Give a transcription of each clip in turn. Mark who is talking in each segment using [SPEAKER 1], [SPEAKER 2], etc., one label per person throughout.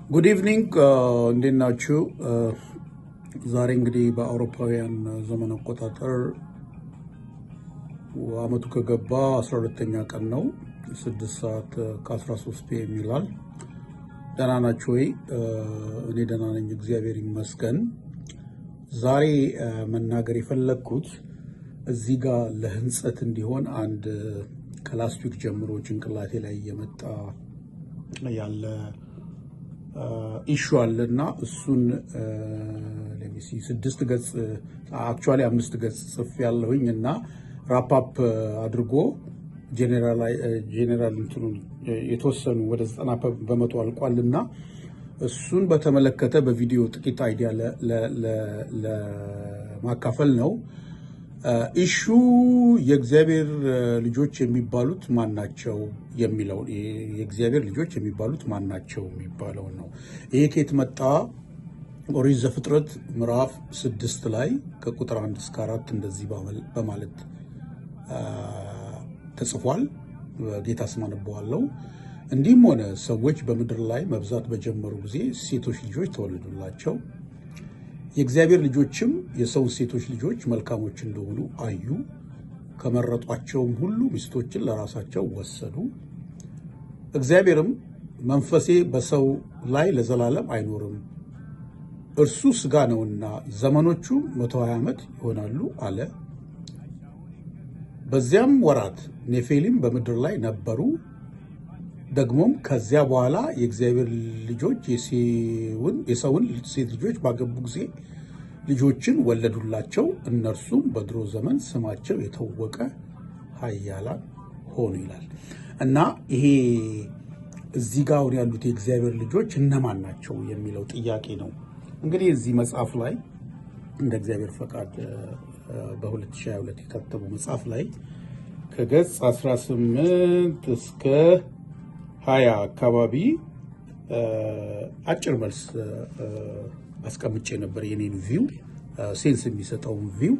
[SPEAKER 1] Good evening፣ እንዴት ናችሁ? ዛሬ እንግዲህ በአውሮፓውያን ዘመን አቆጣጠር አመቱ ከገባ 12ኛ ቀን ነው። 6 ሰዓት ከ13 PM ይላል። ደህና ናችሁ ወይ? እኔ ደህና ነኝ፣ እግዚአብሔር ይመስገን። ዛሬ መናገር የፈለግኩት እዚህ ጋር ለህንጸት እንዲሆን አንድ ከ last week ጀምሮ ጭንቅላቴ ላይ እየመጣ ያለ issue አለ እና እሱን let me see፣ ስድስት ገጽ፣ actually አምስት ገጽ ጽፍ ያለሁኝ እና wrap up አድርጎ ጄኔራል እንትኑን የተወሰኑ ወደ 90% አልቋል እና እሱን በተመለከተ በቪዲዮ ጥቂት idea ለማካፈል ነው። Issue የእግዚአብሔር ልጆች የሚባሉት ማን ናቸው የሚለው፣ የእግዚአብሔር ልጆች የሚባሉት ማን ናቸው የሚባለው ነው። ይሄ ከየት መጣ? ኦሪት ዘፍጥረት ምዕራፍ 6 ላይ ከቁጥር 1 እስከ 4 እንደዚህ በማለት ተጽፏል። በጌታ ስም አነበዋለሁ። እንዲህም ሆነ፣ ሰዎች በምድር ላይ መብዛት በጀመሩ ጊዜ ሴቶች ልጆች ተወለዱላቸው። የእግዚአብሔር ልጆችም የሰውን ሴቶች ልጆች መልካሞች እንደሆኑ አዩ። ከመረጧቸውም ሁሉ ሚስቶችን ለራሳቸው ወሰዱ። እግዚአብሔርም መንፈሴ በሰው ላይ ለዘላለም አይኖርም፣ እርሱ ሥጋ ነውና ዘመኖቹ 120 ዓመት ይሆናሉ አለ። በዚያም ወራት ኔፌሊም በምድር ላይ ነበሩ። ደግሞም ከዚያ በኋላ የእግዚአብሔር ልጆች የሰውን ሴት ልጆች ባገቡ ጊዜ ልጆችን ወለዱላቸው። እነርሱም በድሮ ዘመን ስማቸው የታወቀ ኃያላን ሆኑ ይላል። እና ይሄ እዚህ ጋር አሁን ያሉት የእግዚአብሔር ልጆች እነማን ናቸው የሚለው ጥያቄ ነው። እንግዲህ እዚህ መጽሐፍ ላይ እንደ እግዚአብሔር ፈቃድ በ2022 የታተመው መጽሐፍ ላይ ከገጽ 18 እስከ 20 አካባቢ አጭር መልስ አስቀምጬ ነበር። የኔን view፣ sense የሚሰጠውን view፣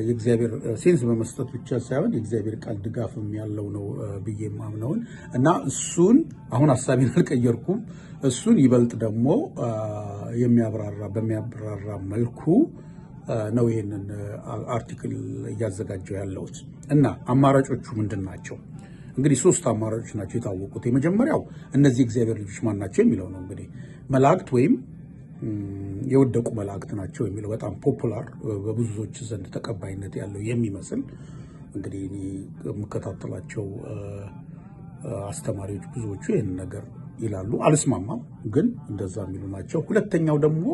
[SPEAKER 1] የእግዚአብሔር sense በመስጠት ብቻ ሳይሆን የእግዚአብሔር ቃል ድጋፍም ያለው ነው ብዬ የማምነውን እና እሱን አሁን ሀሳቤን አልቀየርኩም። እሱን ይበልጥ ደግሞ የሚያብራራ በሚያብራራ መልኩ ነው ይሄንን article እያዘጋጀው ያለሁት። እና አማራጮቹ ምንድን ናቸው? እንግዲህ ሶስት አማራጮች ናቸው የታወቁት። የመጀመሪያው እነዚህ የእግዚአብሔር ልጆች ማን ናቸው የሚለው ነው። እንግዲህ መላእክት ወይም የወደቁ መላእክት ናቸው የሚለው በጣም popular፣ በብዙዎች ዘንድ ተቀባይነት ያለው የሚመስል፣ እንግዲህ እኔ የምከታተላቸው አስተማሪዎች ብዙዎቹ ይህን ነገር ይላሉ። አልስማማም፣ ግን እንደዛ የሚሉ ናቸው። ሁለተኛው ደግሞ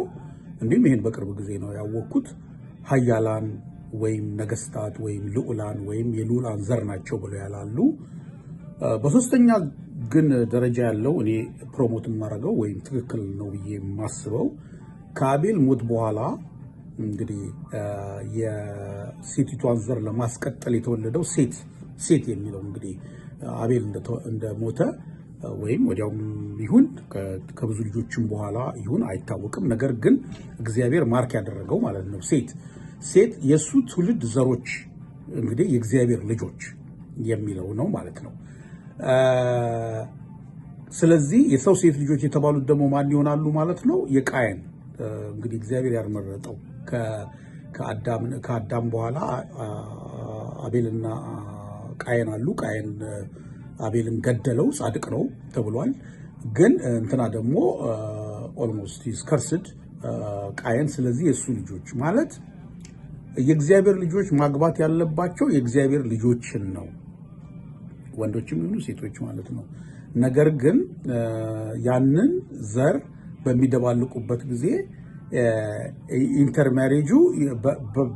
[SPEAKER 1] እንዲሁም ይህን በቅርብ ጊዜ ነው ያወቅኩት፣ ኃያላን ወይም ነገስታት ወይም ልዑላን ወይም የልዑላን ዘር ናቸው ብለው ያላሉ። በሶስተኛ ግን ደረጃ ያለው እኔ promote የማደርገው ወይም ትክክል ነው ብዬ የማስበው ከአቤል ሞት በኋላ እንግዲህ የሴቲቷን ዘር ለማስቀጠል የተወለደው ሴት፣ ሴት የሚለው እንግዲህ አቤል እንደሞተ ወይም ወዲያውም ይሁን ከብዙ ልጆችም በኋላ ይሁን አይታወቅም። ነገር ግን እግዚአብሔር mark ያደረገው ማለት ነው ሴት፣ ሴት የእሱ ትውልድ ዘሮች እንግዲህ የእግዚአብሔር ልጆች የሚለው ነው ማለት ነው። ስለዚህ የሰው ሴት ልጆች የተባሉት ደግሞ ማን ይሆናሉ ማለት ነው? የቃየን እንግዲህ እግዚአብሔር ያልመረጠው፣ ከአዳም በኋላ አቤልና ቃየን አሉ። ቃየን አቤልን ገደለው፣ ጻድቅ ነው ተብሏል። ግን እንትና ደግሞ almost is cursed ቃየን። ስለዚህ የእሱ ልጆች ማለት የእግዚአብሔር ልጆች ማግባት ያለባቸው የእግዚአብሔር ልጆችን ነው፣ ወንዶችም ይሁኑ ሴቶች ማለት ነው። ነገር ግን ያንን ዘር በሚደባልቁበት ጊዜ intermarriage ኡ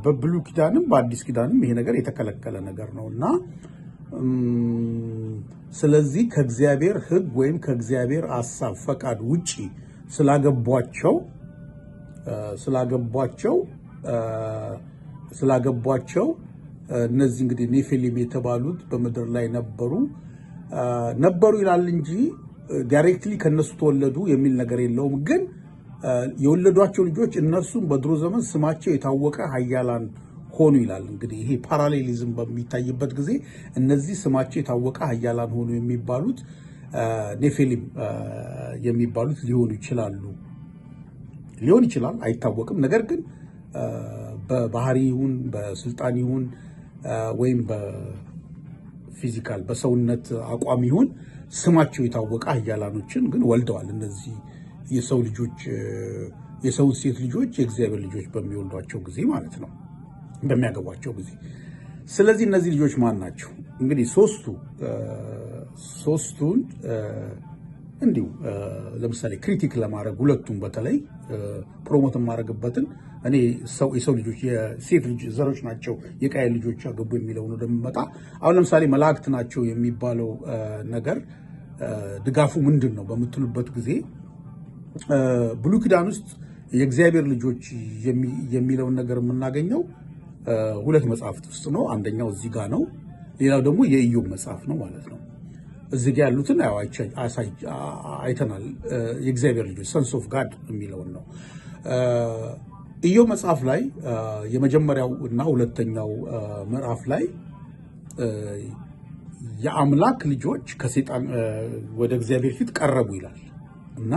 [SPEAKER 1] በብሉይ ኪዳንም በአዲስ ኪዳንም ይሄ ነገር የተከለከለ ነገር ነው። እና ስለዚህ ከእግዚአብሔር ሕግ ወይም ከእግዚአብሔር ሐሳብ ፈቃድ ውጪ ስላገቧቸው እነዚህ እንግዲህ ኔፌሊም የተባሉት በምድር ላይ ነበሩ ነበሩ ይላል እንጂ directly ከነሱ ተወለዱ የሚል ነገር የለውም። ግን የወለዷቸው ልጆች እነርሱም በድሮ ዘመን ስማቸው የታወቀ ኃያላን ሆኑ ይላል። እንግዲህ ይሄ parallelism በሚታይበት ጊዜ እነዚህ ስማቸው የታወቀ ኃያላን ሆኑ የሚባሉት ኔፌሊም የሚባሉት ሊሆኑ ይችላሉ። ሊሆን ይችላል፣ አይታወቅም። ነገር ግን በባህሪ ይሁን በስልጣን ይሁን ወይም በ physical በሰውነት አቋም ይሁን ስማቸው የታወቀ ኃያላኖችን ግን ወልደዋል። እነዚህ የሰው ልጆች፣ የሰውን ሴት ልጆች የእግዚአብሔር ልጆች በሚወልዷቸው ጊዜ ማለት ነው፣ በሚያገቧቸው ጊዜ። ስለዚህ እነዚህ ልጆች ማን ናቸው? እንግዲህ ሶስቱን እንዲሁ ለምሳሌ critique ለማድረግ ሁለቱም በተለይ promote የማደርግበትን እኔ የሰው ልጆች የሴት ልጅ ዘሮች ናቸው የቃየል ልጆች ያገቡ የሚለውን ወደምመጣ፣ አሁን ለምሳሌ መላእክት ናቸው የሚባለው ነገር ድጋፉ ምንድን ነው በምትሉበት ጊዜ፣ ብሉይ ኪዳን ውስጥ የእግዚአብሔር ልጆች የሚለውን ነገር የምናገኘው ሁለት መጽሐፍት ውስጥ ነው። አንደኛው እዚህ ጋር ነው፣ ሌላው ደግሞ የኢዮብ መጽሐፍ ነው ማለት ነው። እዚህ ጋር ያሉትን ያው አይተናል። የእግዚአብሔር ልጆች sons of God የሚለውን ነው። ኢዮብ መጽሐፍ ላይ የመጀመሪያው እና ሁለተኛው ምዕራፍ ላይ የአምላክ ልጆች ከሴጣን ወደ እግዚአብሔር ፊት ቀረቡ ይላል እና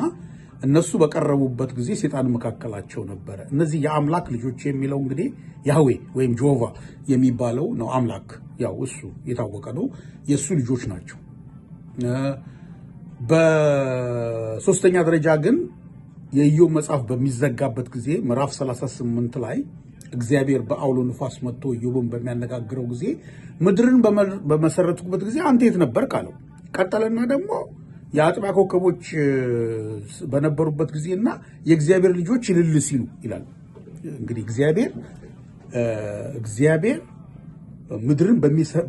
[SPEAKER 1] እነሱ በቀረቡበት ጊዜ ሴጣን መካከላቸው ነበረ። እነዚህ የአምላክ ልጆች የሚለው እንግዲህ ያህዌ ወይም ጆቫ የሚባለው ነው። አምላክ ያው እሱ የታወቀ ነው። የእሱ ልጆች ናቸው። በሶስተኛ ደረጃ ግን የኢዮብ መጽሐፍ በሚዘጋበት ጊዜ ምዕራፍ 38 ላይ እግዚአብሔር በአውሎ ንፋስ መጥቶ ኢዮብን በሚያነጋግረው ጊዜ ምድርን በመሰረትኩበት ጊዜ አንተ የት ነበርክ አለው። ቀጠለና ደግሞ የአጥቢያ ኮከቦች በነበሩበት ጊዜና የእግዚአብሔር ልጆች እልል ሲሉ ይላል። እንግዲህ እግዚአብሔር ምድርን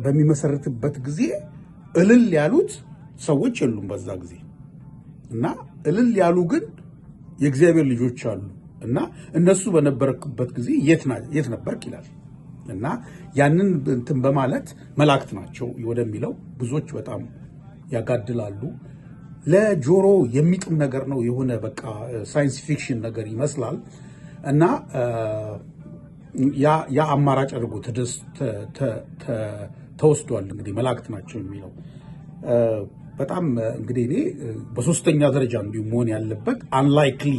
[SPEAKER 1] በሚመሰርትበት ጊዜ እልል ያሉት ሰዎች የሉም በዛ ጊዜ፣ እና እልል ያሉ ግን የእግዚአብሔር ልጆች አሉ እና እነሱ በነበረበት ጊዜ የት ነበርክ ይላል። እና ያንን እንትን በማለት መላእክት ናቸው ወደሚለው ብዙዎች በጣም ያጋድላሉ። ለጆሮ የሚጥም ነገር ነው። የሆነ በቃ science fiction ነገር ይመስላል እና ያ አማራጭ አድርጎ ተወስዷል። እንግዲህ መላእክት ናቸው የሚለው በጣም እንግዲህ እኔ በሶስተኛ ደረጃ እንዲሁ መሆን ያለበት unlikely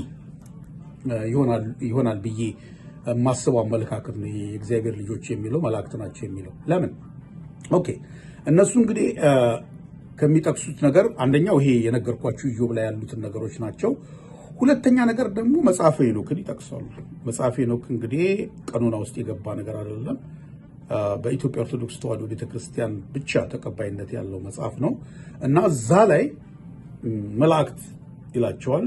[SPEAKER 1] ይሆናል ብዬ የማስበው አመለካከት ነው። የእግዚአብሔር ልጆች የሚለው መላእክት ናቸው የሚለው ለምን? Okay፣ እነሱ እንግዲህ ከሚጠቅሱት ነገር አንደኛው ይሄ የነገርኳችሁ ኢዮብ ላይ ያሉትን ነገሮች ናቸው። ሁለተኛ ነገር ደግሞ መጽሐፈ ሄኖክን ይጠቅሳሉ። መጽሐፈ ሄኖክ እንግዲህ ቀኖና ውስጥ የገባ ነገር አይደለም። በኢትዮጵያ ኦርቶዶክስ ተዋሕዶ ቤተክርስቲያን ብቻ ተቀባይነት ያለው መጽሐፍ ነው እና እዛ ላይ መላእክት ይላቸዋል።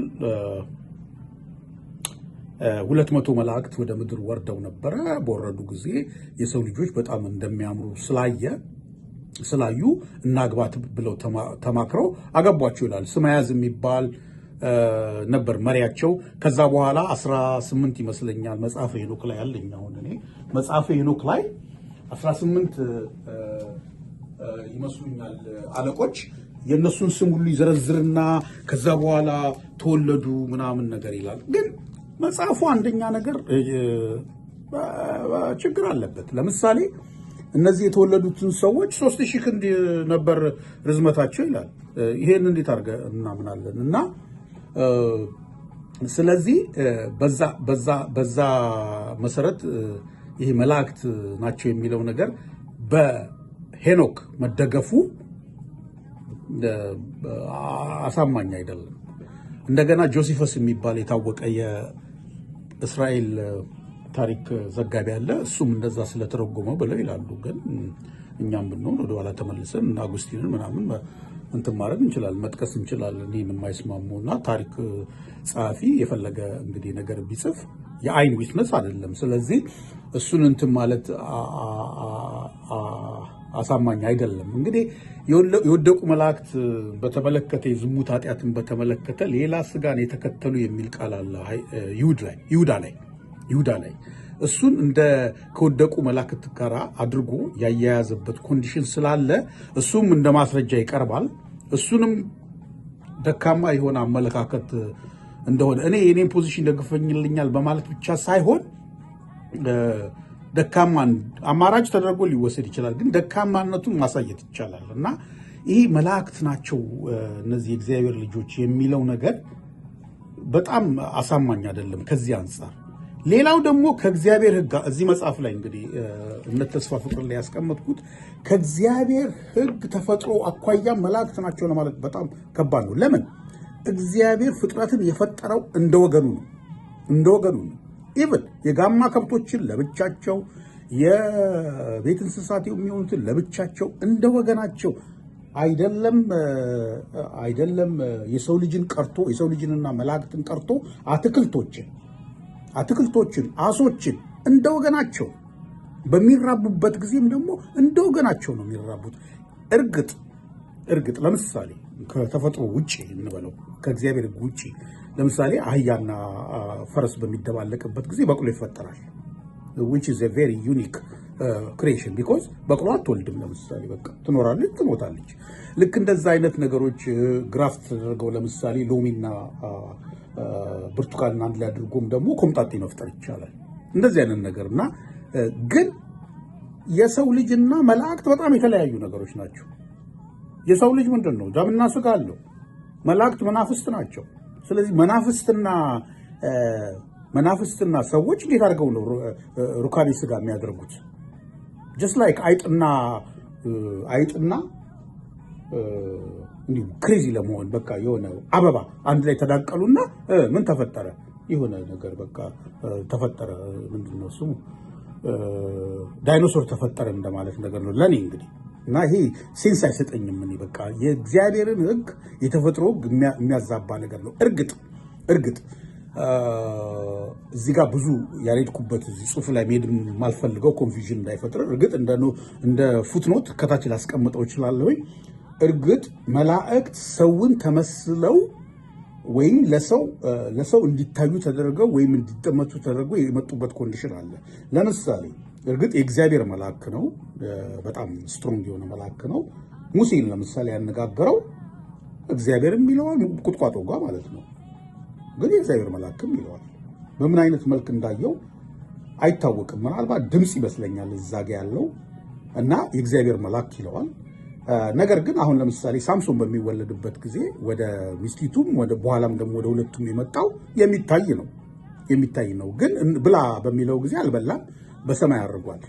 [SPEAKER 1] 200 መላእክት ወደ ምድር ወርደው ነበረ። በወረዱ ጊዜ የሰው ልጆች በጣም እንደሚያምሩ ስላዩ እናግባት ብለው ተማክረው አገቧቸው ይላል። ስመያዝ የሚባል ነበር መሪያቸው። ከዛ በኋላ 18 ይመስለኛል መጽሐፈ ሄኖክ ላይ አለኝ። አሁን እኔ መጽሐፈ ሄኖክ ላይ 18 ይመስሉኛል አለቆች፣ የእነሱን ስም ሁሉ ይዘረዝርና ከዛ በኋላ ተወለዱ ምናምን ነገር ይላል። ግን መጽሐፉ አንደኛ ነገር ችግር አለበት። ለምሳሌ እነዚህ የተወለዱትን ሰዎች 3000 ክንድ ነበር ርዝመታቸው ይላል። ይሄን እንዴት አድርገን እናምናለን? እና ስለዚህ በዛ መሰረት ይሄ መላእክት ናቸው የሚለው ነገር በሄኖክ መደገፉ አሳማኝ አይደለም። እንደገና ጆሲፈስ የሚባል የታወቀ የእስራኤል ታሪክ ዘጋቢ አለ። እሱም እንደዛ ስለተረጎመው ብለው ይላሉ። ግን እኛም ብንሆን ወደኋላ ተመልሰን እና አጉስቲንን ምናምን እንትን ማድረግ እንችላለን፣ መጥቀስ እንችላለን። ይህን የማይስማሙ እና ታሪክ ጸሐፊ የፈለገ እንግዲህ ነገር ቢጽፍ የአይን witness አይደለም። ስለዚህ እሱን እንትን ማለት አሳማኝ አይደለም። እንግዲህ የወደቁ መላእክት በተመለከተ፣ የዝሙት ኃጢአትን በተመለከተ ሌላ ስጋን የተከተሉ የሚል ቃል አለ ይሁዳ ላይ። እሱን እንደ ከወደቁ መላእክት ጋር አድርጎ ያያያዘበት condition ስላለ እሱም እንደ ማስረጃ ይቀርባል። እሱንም ደካማ የሆነ አመለካከት እንደሆነ እኔ የኔን position ደግፈኝልኛል በማለት ብቻ ሳይሆን ደካማ አማራጭ ተደርጎ ሊወሰድ ይችላል፣ ግን ደካማነቱን ማሳየት ይቻላል እና ይሄ መላእክት ናቸው እነዚህ የእግዚአብሔር ልጆች የሚለው ነገር በጣም አሳማኝ አይደለም ከዚህ አንጻር። ሌላው ደግሞ ከእግዚአብሔር ሕግ፣ እዚህ መጽሐፍ ላይ እንግዲህ እምነት፣ ተስፋ፣ ፍቅር ላይ ያስቀመጥኩት፣ ከእግዚአብሔር ሕግ ተፈጥሮ አኳያ መላእክት ናቸው ለማለት በጣም ከባድ ነው። ለምን? እግዚአብሔር ፍጥረትን የፈጠረው እንደ ወገኑ ነው፣ እንደ ወገኑ ነው። Even የጋማ ከብቶችን ለብቻቸው፣ የቤት እንስሳት የሚሆኑትን ለብቻቸው እንደ ወገናቸው፣ አይደለም የሰው ልጅን ቀርቶ፣ የሰው ልጅንና መላእክትን ቀርቶ አትክልቶችን፣ አሶችን እንደ ወገናቸው፣ በሚራቡበት ጊዜም ደግሞ እንደ ወገናቸው ነው የሚራቡት። እርግጥ ለምሳሌ ከተፈጥሮ ውጭ እንበለው፣ ከእግዚአብሔር ሕግ ውጭ፣ ለምሳሌ አህያና ፈረስ በሚደባለቅበት ጊዜ በቅሎ ይፈጠራል። Which is a very unique creation because በቅሎ አትወልድም። ለምሳሌ በቃ ትኖራለች፣ ትሞታለች። ልክ እንደዛ አይነት ነገሮች graft ተደርገው ለምሳሌ ሎሚና ብርቱካንን አንድ ላይ አድርጎም ደግሞ ኮምጣጤ መፍጠር ይቻላል። እንደዚህ አይነት ነገር። እና ግን የሰው ልጅና መላእክት በጣም የተለያዩ ነገሮች ናቸው። የሰው ልጅ ምንድን ነው? ደምና ስጋ አለው። መላእክት መናፍስት ናቸው። ስለዚህ መናፍስትና ሰዎች እንዴት አድርገው ነው ሩካቤ ስጋ የሚያደርጉት? Just like አይጥና እንዲሁ crazy ለመሆን በቃ የሆነ አበባ አንድ ላይ ተዳቀሉና ምን ተፈጠረ? የሆነ ነገር በቃ ተፈጠረ። ምንድን ነው ስሙ? ዳይኖሶር ተፈጠረ እንደማለት ነገር ነው ለእኔ እንግዲህ። እና ይሄ sense አይሰጠኝም። እኔ በቃ የእግዚአብሔርን ሕግ፣ የተፈጥሮ ሕግ የሚያዛባ ነገር ነው። እርግጥ እዚህ ጋር ብዙ ያልሄድኩበት፣ እዚህ ጽሁፍ ላይ መሄድ የማልፈልገው confusion እንዳይፈጥር፣ እርግጥ እንደ footnote ከታች ላስቀምጠው እችላለሁኝ። እርግጥ መላእክት ሰውን ተመስለው ወይም ለሰው እንዲታዩ ተደርገው ወይም እንዲጠመቱ ተደርገው የመጡበት condition አለ። ለምሳሌ እርግጥ የእግዚአብሔር መልአክ ነው፣ በጣም strong የሆነ መልአክ ነው። ሙሴን ለምሳሌ ያነጋገረው እግዚአብሔርም ይለዋል፣ ቁጥቋጦ ጋር ማለት ነው። ግን የእግዚአብሔር መልአክም ይለዋል። በምን አይነት መልክ እንዳየው አይታወቅም። ምናልባት ድምፅ ይመስለኛል እዛ ጋ ያለው እና የእግዚአብሔር መልአክ ይለዋል። ነገር ግን አሁን ለምሳሌ ሳምሶን በሚወለድበት ጊዜ ወደ ሚስቲቱም ወደ በኋላም ደግሞ ወደ ሁለቱም የመጣው የሚታይ ነው። ግን ብላ በሚለው ጊዜ አልበላም፣ በሰማይ አድርጓል።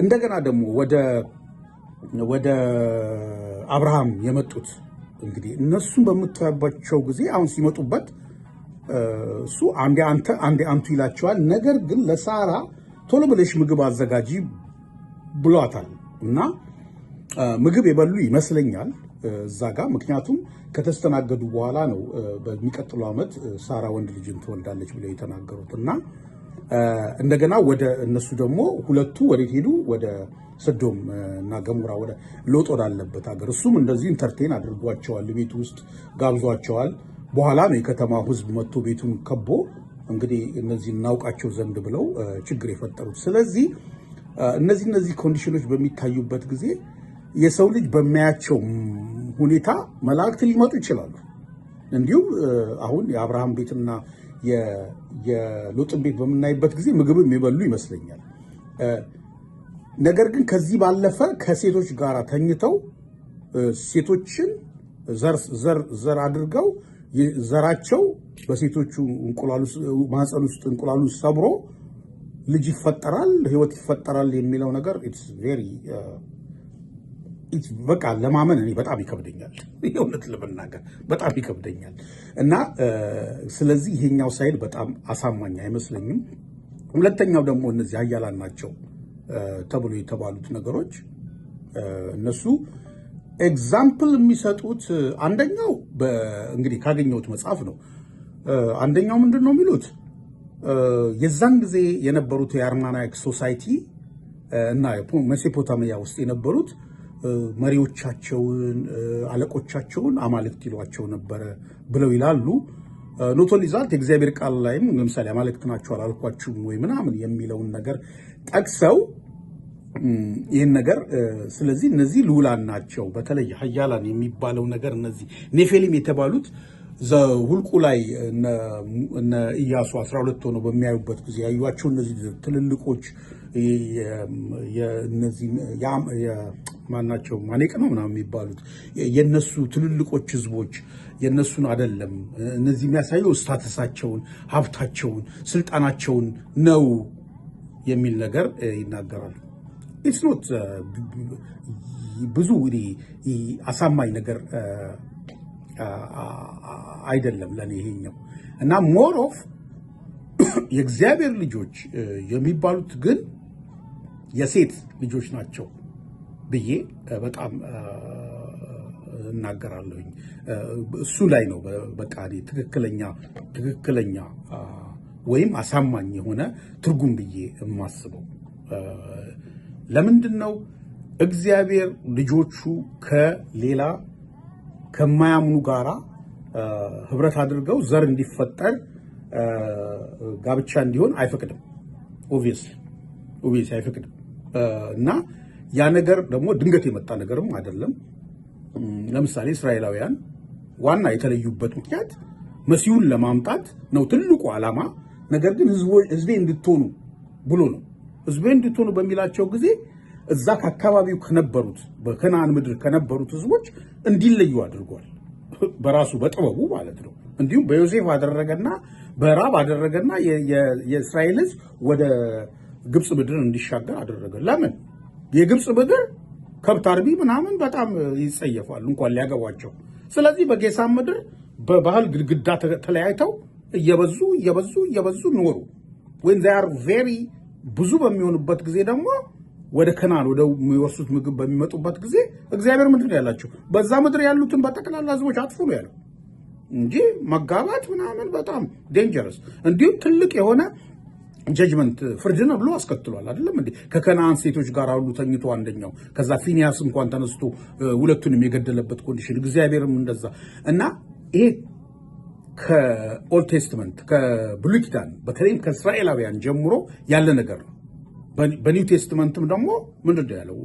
[SPEAKER 1] እንደገና ደግሞ ወደ አብርሃም የመጡት እንግዲህ እነሱን በምታዩባቸው ጊዜ አሁን ሲመጡበት እሱ አንዴ አንተ አንዴ አንቱ ይላቸዋል። ነገር ግን ለሳራ ቶሎ ብለሽ ምግብ አዘጋጂ ብሏታል እና ምግብ የበሉ ይመስለኛል እዛ ጋር፣ ምክንያቱም ከተስተናገዱ በኋላ ነው በሚቀጥለው ዓመት ሳራ ወንድ ልጅን ትወልዳለች ብለው የተናገሩት። እና እንደገና ወደ እነሱ ደግሞ ሁለቱ ወዴት ሄዱ? ወደ ሰዶም እና ገሞራ፣ ወደ ሎጥ ወዳለበት ሀገር። እሱም እንደዚህ entertain አድርጓቸዋል፣ ቤቱ ውስጥ ጋብዟቸዋል። በኋላ ነው የከተማው ሕዝብ መጥቶ ቤቱን ከቦ እንግዲህ እነዚህ እናውቃቸው ዘንድ ብለው ችግር የፈጠሩት። ስለዚህ እነዚህ condition ኖች በሚታዩበት ጊዜ የሰው ልጅ በሚያያቸው ሁኔታ መላእክት ሊመጡ ይችላሉ። እንዲሁም አሁን የአብርሃም ቤትና የሎጥን ቤት በምናይበት ጊዜ ምግብም የበሉ ይመስለኛል። ነገር ግን ከዚህ ባለፈ ከሴቶች ጋር ተኝተው ሴቶችን ዘር አድርገው ዘራቸው በሴቶቹ ማህፀን ውስጥ እንቁላሉ ሰብሮ ልጅ ይፈጠራል፣ ህይወት ይፈጠራል የሚለው ነገር it's very በቃ ለማመን እኔ በጣም ይከብደኛል። የእውነት ለመናገር በጣም ይከብደኛል። እና ስለዚህ ይሄኛው side በጣም አሳማኝ አይመስለኝም። ሁለተኛው ደግሞ እነዚህ ኃያላን ናቸው ተብሎ የተባሉት ነገሮች እነሱ example የሚሰጡት አንደኛው እንግዲህ ካገኘሁት መጽሐፍ ነው። አንደኛው ምንድን ነው የሚሉት፣ የዛን ጊዜ የነበሩት የ Aramaic society እና ሜሶፖታሚያ ውስጥ የነበሩት መሪዎቻቸውን፣ አለቆቻቸውን አማልክት ይሏቸው ነበረ ብለው ይላሉ። Not only that፣ የእግዚአብሔር ቃል ላይም ለምሳሌ አማልክት ናቸው አላልኳችሁም ወይ ምናምን የሚለውን ነገር ጠቅሰው ይህን ነገር፣ ስለዚህ እነዚህ ልዑላን ናቸው። በተለይ ኃያላን የሚባለው ነገር እነዚህ ኔፌሊም የተባሉት ዘሁልቁ ላይ እነ ኢያሱ 12 ሆነው በሚያዩበት ጊዜ ያዩቸው እነዚህ ትልልቆች እነዚህ ማናቸው ማኔቅ ነው ምናምን የሚባሉት የነሱ ትልልቆች ህዝቦች የነሱን አይደለም። እነዚህ የሚያሳየው status ኣቸውን፣ ሀብታቸውን፣ ስልጣናቸውን ነው የሚል ነገር ይናገራሉ። It's not ብዙ አሳማኝ ነገር አይደለም ለእኔ ይሄኛው። እና more of የእግዚአብሔር ልጆች የሚባሉት ግን የሴት ልጆች ናቸው ብዬ በጣም እናገራለሁኝ። እሱ ላይ ነው በቃ ትክክለኛ ወይም አሳማኝ የሆነ ትርጉም ብዬ የማስበው። ለምንድን ነው እግዚአብሔር ልጆቹ ከሌላ ከማያምኑ ጋራ ህብረት አድርገው ዘር እንዲፈጠር፣ ጋብቻ እንዲሆን አይፈቅድም? Obviously አይፈቅድም። እና ያ ነገር ደግሞ ድንገት የመጣ ነገርም አይደለም። ለምሳሌ እስራኤላውያን ዋና የተለዩበት ምክንያት መሲሁን ለማምጣት ነው ትልቁ ዓላማ። ነገር ግን ህዝቤ እንድትሆኑ ብሎ ነው። ህዝቤ እንድትሆኑ በሚላቸው ጊዜ እዛ ከአካባቢው ከነበሩት፣ በከነዓን ምድር ከነበሩት ህዝቦች እንዲለዩ አድርጓል። በራሱ በጥበቡ ማለት ነው። እንዲሁም በዮሴፍ አደረገና በራብ አደረገና የእስራኤል ህዝብ ወደ ግብፅ ምድር እንዲሻገር አደረገ። ለምን? የግብፅ ምድር ከብት አርቢ ምናምን በጣም ይጸየፋሉ እንኳን ሊያገቧቸው። ስለዚህ በጌሳም ምድር በባህል ግድግዳ ተለያይተው እየበዙ እየበዙ እየበዙ ኖሩ። When they are very ብዙ በሚሆኑበት ጊዜ ደግሞ ወደ ከነዓን ወደ የሚወርሱት ምግብ በሚመጡበት ጊዜ እግዚአብሔር ምንድን ነው ያላቸው? በዛ ምድር ያሉትን በጠቅላላ ህዝቦች አጥፉ ነው ያለው እንጂ መጋባት ምናምን በጣም dangerous እንዲሁም ትልቅ የሆነ judgment ፍርድ ነው ብሎ አስከትሏል። አይደለም እንዴ? ከከነዓን ሴቶች ጋር ሁሉ ተኝቶ አንደኛው፣ ከዛ ፊንያስ እንኳን ተነስቶ ሁለቱንም የገደለበት condition፣ እግዚአብሔርም እንደዛ። እና ይሄ ከ Old Testament፣ ከብሉይ ኪዳን፣ በተለይም ከእስራኤላውያን ጀምሮ ያለ ነገር ነው። በ New Testament ም ደግሞ ምንድን ነው ያለው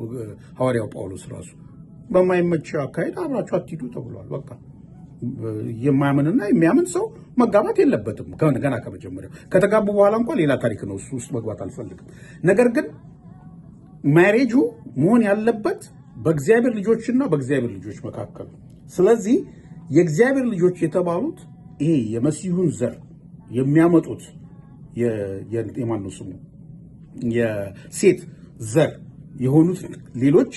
[SPEAKER 1] ሐዋርያው ጳውሎስ ራሱ? በማይመች አካሄድ አብራችሁ አትሂዱ ተብሏል። በቃ የማያምንና የሚያምን ሰው መጋባት የለበትም። ገና ከመጀመሪያው። ከተጋቡ በኋላ እንኳን ሌላ ታሪክ ነው። እሱ ውስጥ መግባት አልፈልግም። ነገር ግን marriage ኡ መሆን ያለበት በእግዚአብሔር ልጆችና በእግዚአብሔር ልጆች መካከል ነው። ስለዚህ የእግዚአብሔር ልጆች የተባሉት ይሄ የመሲሁን ዘር የሚያመጡት የማን ነው ስሙ የሴት ዘር የሆኑት ሌሎች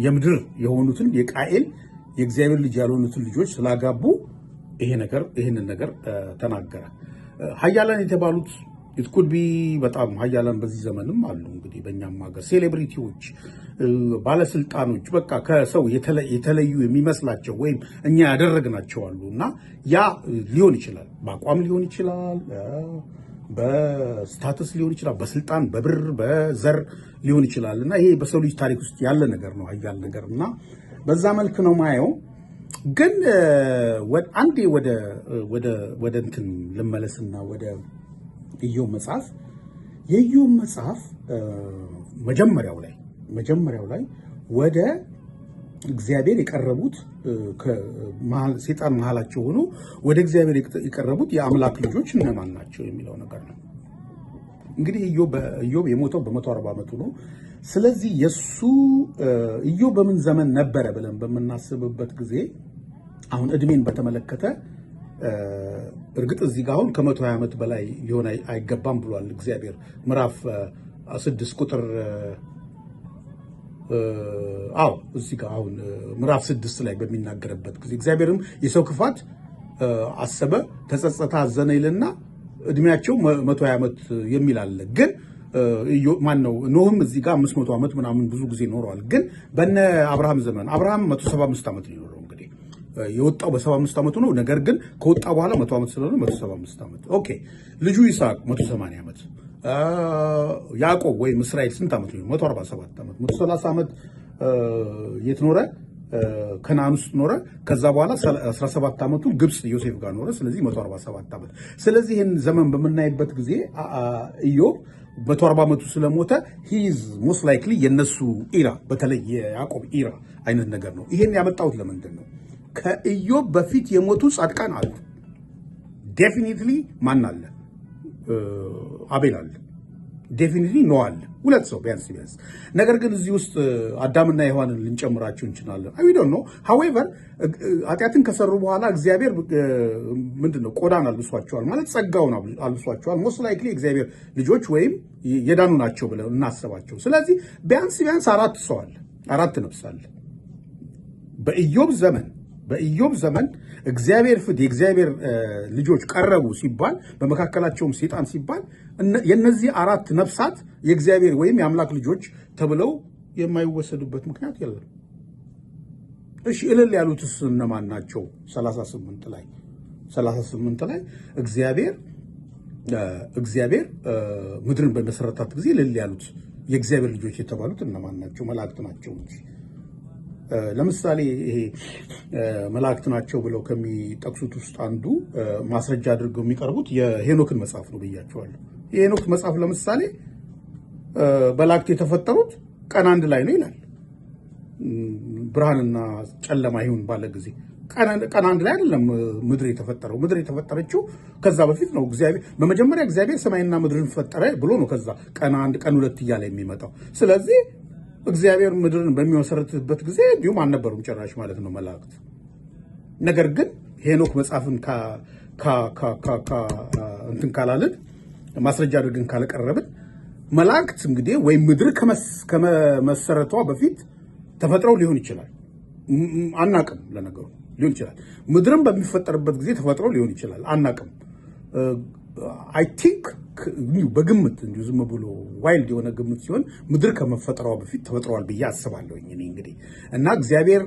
[SPEAKER 1] የምድር የሆኑትን የቃኤል የእግዚአብሔር ልጅ ያልሆኑትን ልጆች ስላጋቡ ይሄ ነገር ይህንን ነገር ተናገረ። ሀያላን የተባሉት it could be በጣም ሀያላን በዚህ ዘመንም አሉ። እንግዲህ በእኛም ሀገር celebrity ዎች፣ ባለስልጣኖች፣ በቃ ከሰው የተለዩ የሚመስላቸው ወይም እኛ ያደረግናቸው አሉ። እና ያ ሊሆን ይችላል፣ በአቋም ሊሆን ይችላል፣ በ status ሊሆን ይችላል፣ በስልጣን፣ በብር፣ በዘር ሊሆን ይችላል። እና ይሄ በሰው ልጅ ታሪክ ውስጥ ያለ ነገር ነው፣ ሀያል ነገር። እና በዛ መልክ ነው ማየው። ግን አንዴ ወደ እንትን ልመለስና ወደ ኢዮብ መጽሐፍ። የኢዮብ መጽሐፍ መጀመሪያው ላይ ወደ እግዚአብሔር የቀረቡት፣ ሴጣን መሀላቸው ሆኖ ወደ እግዚአብሔር የቀረቡት የአምላክ ልጆች እነማን ናቸው የሚለው ነገር ነው። እንግዲህ ኢዮብ የሞተው በ140 ዓመቱ ነው። ስለዚህ የእሱ ኢዮብ በምን ዘመን ነበረ ብለን በምናስብበት ጊዜ አሁን እድሜን በተመለከተ እርግጥ እዚህ ጋር አሁን ከ120 ዓመት በላይ ሊሆን አይገባም ብሏል እግዚአብሔር ምዕራፍ 6 ቁጥር፣ አዎ፣ እዚህ ጋር አሁን ምዕራፍ 6 ላይ በሚናገርበት ጊዜ እግዚአብሔርም የሰው ክፋት አሰበ፣ ተጸጸተ፣ አዘነ ይልና እድሜያቸው 120 ዓመት የሚል አለ። ግን ማን ነው ኖህም እዚህ ጋር 500 ዓመት ምናምን ብዙ ጊዜ ኖረዋል። ግን በነ አብርሃም ዘመን አብርሃም 175 ዓመት ነው የኖረው። እንግዲህ የወጣው በ75 ዓመቱ ነው። ነገር ግን ከወጣ በኋላ 100 ዓመት ስለሆነ 175 ዓመት። Okay፣ ልጁ ይስሐቅ 180 ዓመት፣ ያዕቆብ ወይም እስራኤል ስንት ዓመት ነው? 147 ዓመት። 130 ዓመት የት ኖረ? ከነዓን ውስጥ ኖረ። ከዛ በኋላ 17 ዓመቱ ግብፅ ዮሴፍ ጋር ኖረ። ስለዚህ 147 ዓመት። ስለዚህ ይህን ዘመን በምናይበት ጊዜ ኢዮብ 140 ዓመቱ ስለሞተ he's most likely የነሱ era፣ በተለይ የያዕቆብ era አይነት ነገር ነው። ይሄን ያመጣሁት ለምንድን ነው? ከኢዮብ በፊት የሞቱ ጻድቃን አሉ። Definitely ማን አለ? አቤል አለ። Definitely ኖህ አለ። ሁለት ሰው ቢያንስ ቢያንስ። ነገር ግን እዚህ ውስጥ አዳምና ሔዋንን ልንጨምራቸው እንችላለን። I don't know። However ኃጢአትን ከሰሩ በኋላ እግዚአብሔር ምንድን ነው፣ ቆዳን አልብሷቸዋል፣ ማለት ጸጋውን አልብሷቸዋል። Most likely የእግዚአብሔር ልጆች ወይም የዳኑ ናቸው ብለን እናስባቸው። ስለዚህ ቢያንስ ቢያንስ አራት ሰው አለ፣ አራት ነፍስ አለ። በኢዮብ ዘመን እግዚአብሔር ፊት የእግዚአብሔር ልጆች ቀረቡ ሲባል፣ በመካከላቸውም ሴጣን ሲባል፣ የነዚህ አራት ነፍሳት የእግዚአብሔር ወይም የአምላክ ልጆች ተብለው የማይወሰዱበት ምክንያት የለም። እሺ፣ እልል ያሉትስ እነማን ናቸው? 38 ላይ 38 ላይ እግዚአብሔር ምድርን በመሰረታት ጊዜ እልል ያሉት የእግዚአብሔር ልጆች የተባሉት እነማን ናቸው? መላእክት ናቸው እንጂ። ለምሳሌ ይሄ መላእክት ናቸው ብለው ከሚጠቅሱት ውስጥ አንዱ ማስረጃ አድርገው የሚቀርቡት የሄኖክን መጽሐፍ ነው ብያችኋለሁ። የሄኖክ መጽሐፍ ለምሳሌ መላእክት የተፈጠሩት ቀን 1 ላይ ነው ይላል። ብርሃንና ጨለማ ይሁን ባለ ጊዜ ቀን 1 ላይ አይደለም ምድር የተፈጠረው። ምድር የተፈጠረችው ከዛ በፊት ነው። እግዚአብሔር በመጀመሪያ እግዚአብሔር ሰማይና ምድርን ፈጠረ ብሎ ነው ከዛ ቀን 1፣ ቀን 2 እያለ የሚመጣው። ስለዚህ እግዚአብሔር ምድርን በሚመሰረትበት ጊዜ እንዲሁም አልነበሩም ጭራሽ ማለት ነው መላእክት። ነገር ግን ሄኖክ መጽሐፍን እንትን ካላልን፣ ማስረጃ አድርገን ካለቀረብን፣ መላእክት እንግዲህ ወይም ምድር ከመሰረቷ በፊት ተፈጥረው ሊሆን ይችላል። አናቅም። ለነገሩ ሊሆን ይችላል። ምድርም በሚፈጠርበት ጊዜ ተፈጥሮ ሊሆን ይችላል። አናቅም። I think በግምት፣ እንዲሁ ዝም ብሎ wild የሆነ ግምት ሲሆን፣ ምድር ከመፈጠሯ በፊት ተፈጥረዋል ብዬ አስባለሁኝ እኔ እንግዲህ። እና እግዚአብሔር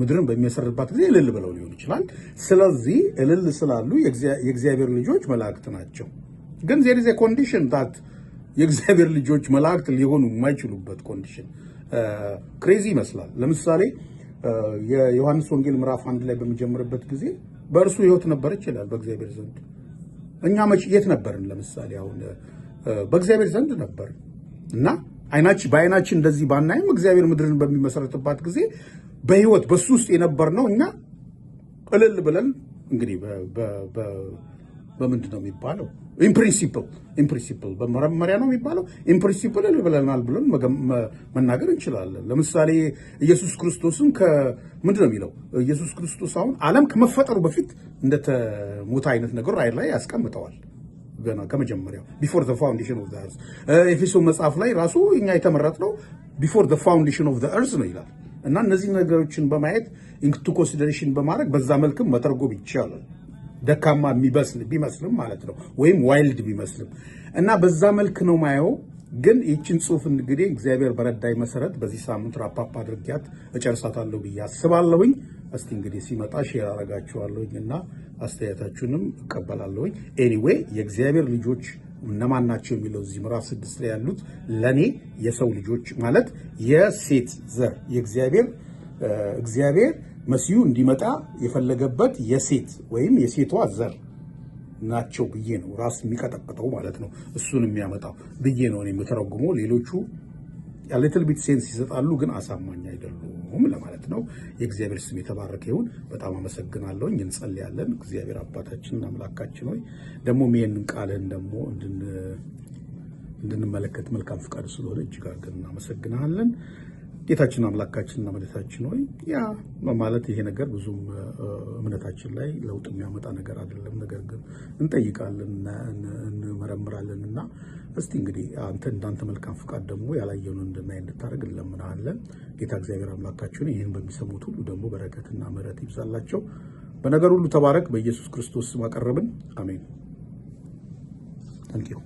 [SPEAKER 1] ምድርን በሚመሰርትባት ጊዜ እልል ብለው ሊሆን ይችላል። ስለዚህ እልል ስላሉ የእግዚአብሔር ልጆች መላእክት ናቸው። ግን there is a condition that የእግዚአብሔር ልጆች መላእክት ሊሆኑ የማይችሉበት condition crazy ይመስላል። ለምሳሌ የዮሐንስ ወንጌል ምዕራፍ 1 ላይ በሚጀምርበት ጊዜ በእርሱ ሕይወት ነበረች ይላል በእግዚአብሔር ዘንድ። እኛ መች የት ነበርን? ለምሳሌ አሁን በእግዚአብሔር ዘንድ ነበር እና አይናችን በአይናችን እንደዚህ ባናይም እግዚአብሔር ምድርን በሚመሰረትባት ጊዜ በሕይወት በሱ ውስጥ የነበርነው እኛ እልል ብለን እንግዲህ በምንድን ነው የሚባለው? In principle በመመሪያ ነው የሚባለው። In principle እልል ብለናል ብለን መናገር እንችላለን። ለምሳሌ ኢየሱስ ክርስቶስን ምንድን ነው የሚለው? ኢየሱስ ክርስቶስ አሁን ዓለም ከመፈጠሩ በፊት እንደተሞተ አይነት ነገር ራእይ ላይ ያስቀምጠዋል። ገና ከመጀመሪያው before the foundation of the earth። ኤፌሶን መጽሐፍ ላይ ራሱ እኛ የተመረጥነው before the foundation of the earth ነው ይላል። እና እነዚህ ነገሮችን በማየት፣ into consideration በማድረግ፣ በዛ መልክም መተርጎም ይቻላል። ደካማ የሚመስል ቢመስልም ማለት ነው፣ ወይም wild ቢመስልም፣ እና በዛ መልክ ነው ማየው። ግን ይህችን ጽሁፍ እንግዲህ እግዚአብሔር በረዳኝ መሰረት በዚህ ሳምንት wrap up አድርጊያት እጨርሳታለሁ ብዬ አስባለሁኝ። እስቲ እንግዲህ ሲመጣ share አረጋችኋለሁኝ እና አስተያየታችሁንም እቀበላለሁኝ። Anyway የእግዚአብሔር ልጆች እነማን ናቸው የሚለው እዚህ ምዕራፍ 6 ላይ ያሉት ለእኔ የሰው ልጆች ማለት የሴት ዘር፣ የእግዚአብሔር እግዚአብሔር መሲሁ እንዲመጣ የፈለገበት የሴት ወይም የሴቷ ዘር ናቸው ብዬ ነው፣ ራስ የሚቀጠቅጠው ማለት ነው፣ እሱን የሚያመጣው ብዬ ነው እኔ የምተረጉመው። ሌሎቹ little bit sense ይሰጣሉ፣ ግን አሳማኝ አይደሉም ለማለት ነው። የእግዚአብሔር ስም የተባረከ ይሁን። በጣም አመሰግናለሁኝ። እንጸልያለን። እግዚአብሔር አባታችንና አምላካችን ሆይ፣ ደግሞ ይህንን ቃልህን ደግሞ እንድንመለከት መልካም ፍቃድ ስለሆነ እጅግ አድርገን እናመሰግንሃለን። ጌታችን አምላካችንና መድኃኒታችን ሆይ፣ ያ ማለት ይሄ ነገር ብዙም እምነታችን ላይ ለውጥ የሚያመጣ ነገር አይደለም። ነገር ግን እንጠይቃለን፣ እንመረምራለን እና እስቲ እንግዲህ አንተ እንዳንተ መልካም ፍቃድ ደግሞ ያላየነውን እንድናይ እንድታደርግ እንለምንሃለን። ጌታ እግዚአብሔር አምላካችን፣ ይህን በሚሰሙት ሁሉ ደግሞ በረከትና ምሕረት ይብዛላቸው። በነገር ሁሉ ተባረክ። በኢየሱስ ክርስቶስ ስም አቀረብን። አሜን። Thank you.